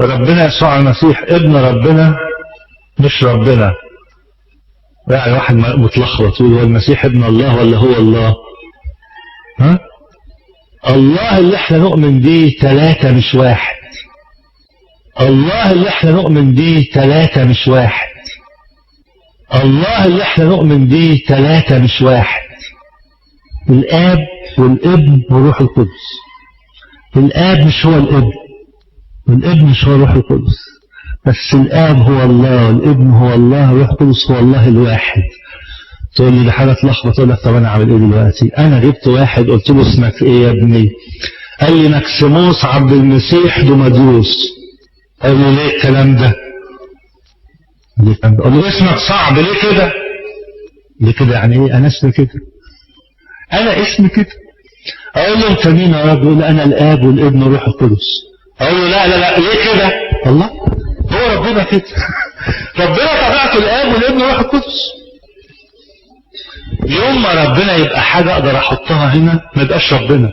ربنا يسوع المسيح ابن ربنا مش ربنا. يعني واحد متلخبط يقول هو المسيح ابن الله ولا هو الله؟ ها؟ الله اللي احنا نؤمن بيه 3 مش 1. الله اللي احنا نؤمن بيه 3 مش 1. الله اللي احنا نؤمن بيه 3 مش 1. الآب والابن والروح القدس. الآب مش هو الابن، والابن مش هو الروح القدس، بس الآب هو الله والابن هو الله والروح القدس هو الله الواحد. تقول لي ده حاجة تلخبط، اقول لك طب انا اعمل ايه دلوقتي؟ انا جبت واحد قلت له اسمك ايه يا ابني؟ قال لي ماكسيموس عبد المسيح دوماديوس. قال لي ليه الكلام ده؟ ليه الكلام ده؟ قال له اسمك صعب ليه كده؟ ليه كده يعني ايه؟ انا اسمي كده، انا اسمي كده. اقول له انت مين يا رب؟ يقول انا الاب والابن والروح القدس. اقول له لا لا لا ليه كده؟ الله هو ربنا كده. ربنا طبيعته الاب والابن والروح القدس. يوم ما ربنا يبقى حاجة اقدر احطها هنا ما يبقاش ربنا.